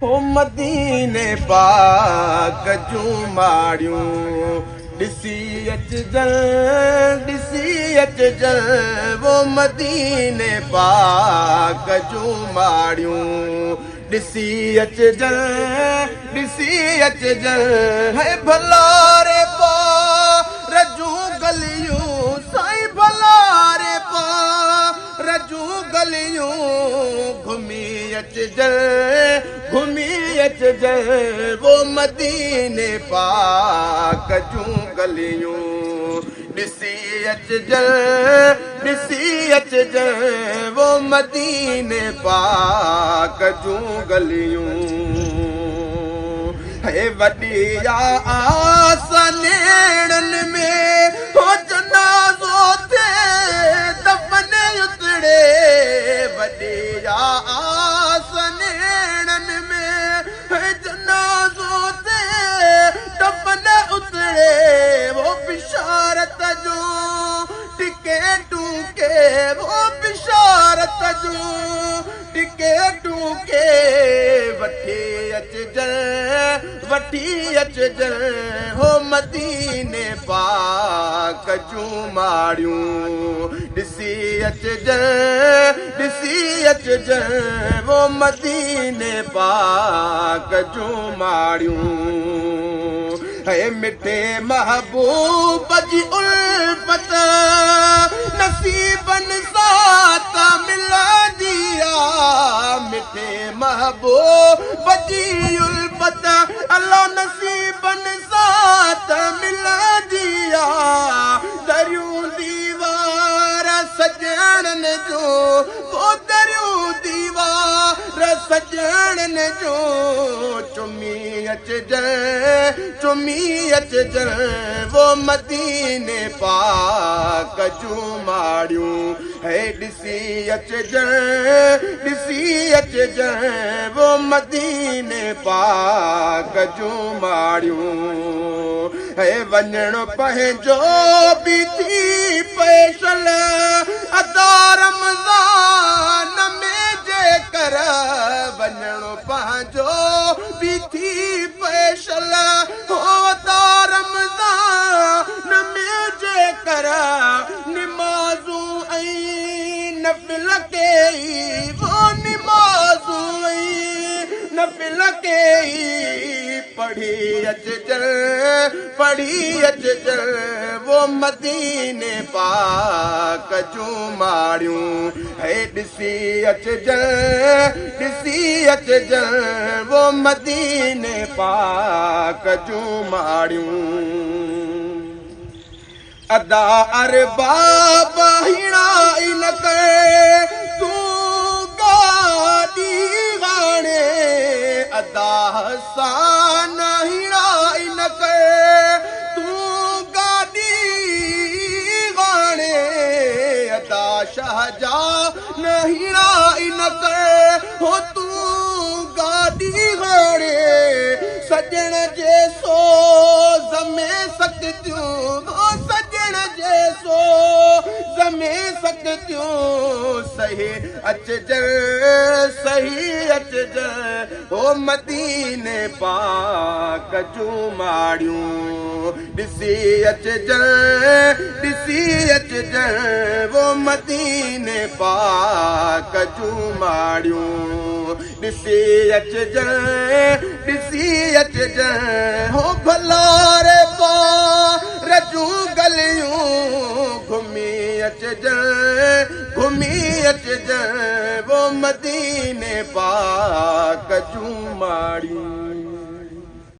هو مديني پاڪ جون ماڙيون ڏسي اچجن، ڏسي اچجن، وو مديني پاڪ جون ماڙيون ڏسي اچجن، ڏسي اچجن، هي ڀلاري پار جون گليون، سائين ڀلاري پار جون گليون گهمي اچجن، گهمي اچجن، وو مديني پاڪ جون گليون ڏسي اچجن، ڏسي اچجن، وو مديني پاڪ جون گليون. هي وڏي آس نيڻن ۾ هو جنازو ٿئي دفن اتڙي، وڏي آس نيڻن ۾ هي جنازو ٿئي دفن اتڙي، وو بشارت جو ٽڪيٽون ڪي، وو بشارت جو ٽڪيٽون ڪي وٺي اچجن، وٺي اچجن، هو مديني پاڪ جون ماڙيون ڏسي اچجن، ڏسي اچجن، هو مديني پاڪ جون ماڙيون. هي مٺي محبوب جي الفت نصيبن سان ته ملندي آ، مٺي محبوب جي الفت الله نصيبن سان ته ملندي آ، دريون ديوار سڄڻن جون، پو دريون ديوار سڄڻن جون چمي اچجن، چمي اچجن، وو مديني پاڪ جون ماڙيون هي ڏسي اچجن، ڏسي اچجن، وو مديني پاڪ جون ماڙيون. هي وڃڻ پنهنجو به ٿي پئي شل ادا رمضان ۾ جيڪر، وڃڻ پنهنجو به ٿي پئي شل هو ادا رمضان ۾ جيڪر، نمازون ۽ نفل ڪيئي، وو نمازون ۽ نفل ڪيئي پڙهي اچجن، پڙهي اچجن، وو مديني پاڪ جون ماڙيون هي ڏسي اچجن، ڏسي اچجن، وو مديني پاڪ جون ماڙيون. ادا ارباب هيڻائي نه ڪر تون گاڏي هاڻي، ادا حسان هيڻائي نه ڪر تون گاڏي هاڻي، ادا شاهجهان هيڻائي نه ڪر هو تون گاڏي هاڻي، سڄڻ جي سوز ۾ سڪتيون، سڄڻ جي سوز ۾ سڪتيون سهي اچجن، سهي اچجن، هو مديني پاڪ جون ماڙيون ڏسي اچجن، ڏسي اچجن، هو مديني پاڪ جون ماڙيون ڏسي اچجن، ڏسي اچجن، هو ڀلاري پار جون گليون گهمي اچجن، گهمي اچجن، وو مديني پاڪ جون ماڙيون.